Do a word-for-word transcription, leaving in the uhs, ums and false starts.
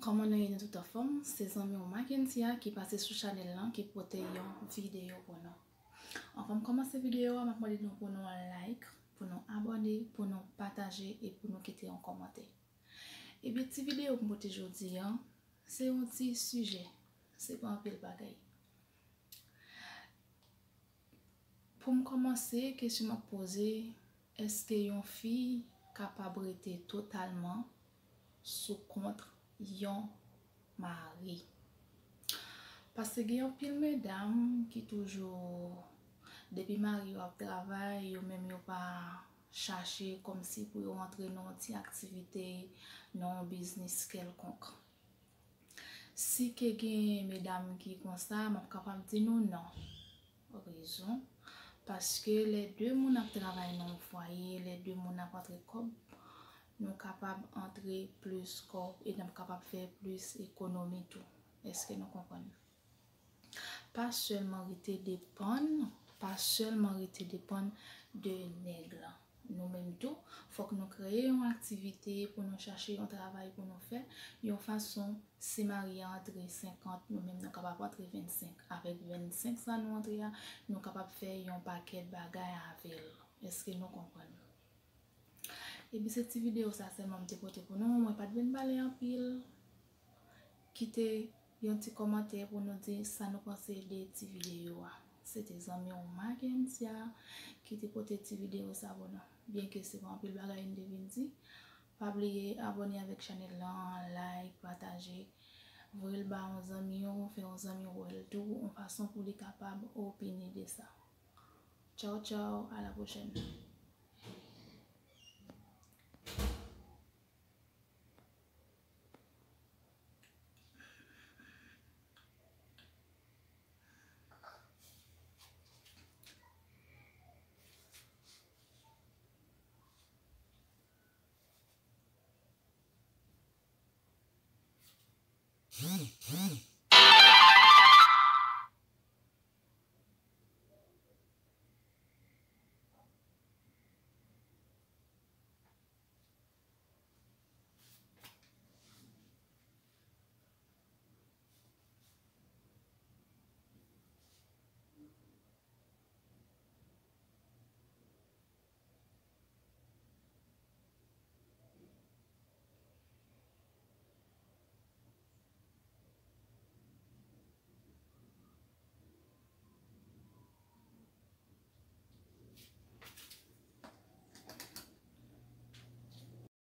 Kòman nou ye, nou tout anfòm? Se zanmi w Mackensia ki pase sou chanèl lan ki pote yon videyo pou nou. Anvan m kòmanse videyo a, m ap mande nou pou nou like, pou nou abòne, pou nou pataje e pou nou kite yon kòmantè. Ebyen, ti videyo m pote jodi a, se yon ti sijè, se pa anpil bagay. Pou m kòmanse, kesyon m ap poze, èske yon fi kapab rete totalman sou kont yon mari? Paske gen anpil medam ki toujou, depi mari yo ap travay, yo menm yo pa chache kòmsi pou yo antre nan yon ti aktivite, nan yon biznis kèlkonk. Si ke gen medam ki konsa, m ap kapab di nou non. Rezon, paske lè de moun ap travay nan yon fwaye, lè de moun ap antre kòb, nou kapab antre plis kòb e n ap kapab fè plis ekonomi tou. Èske nou konprann? Pa sèlman rete depann, pa sèlman rete depann de nèg lan. Nou menm tou, fòk nou kreye yon aktivite pou nou chache yon travay pou nou fè, yon fason, si mari a antre senkant, nou menm nou kapab antre vennsenk. Avèk vennsenk sa nou antre a, nou kapab fè yon pakèt bagay avè l. Èske nou konprann? Epi se ti videyo sa sèlman m te pote pou nou, mwen pa t vin pale anpil. Kite yon ti kòmantè pou nou di sa nou panse de ti videyo a. Se te zanmi w Mackensia ki te pote ti videyo sa pou nou. Byenke se pa anpil bagay m te vin di, pa bliye abòne avèk chanèl lan, like, pataje, voye l ba yon zanmi w, fè yon zanmi w wè l tou, yon fason pou li kapab opine de sa. Tchaw, tchaw, a la pwochèn.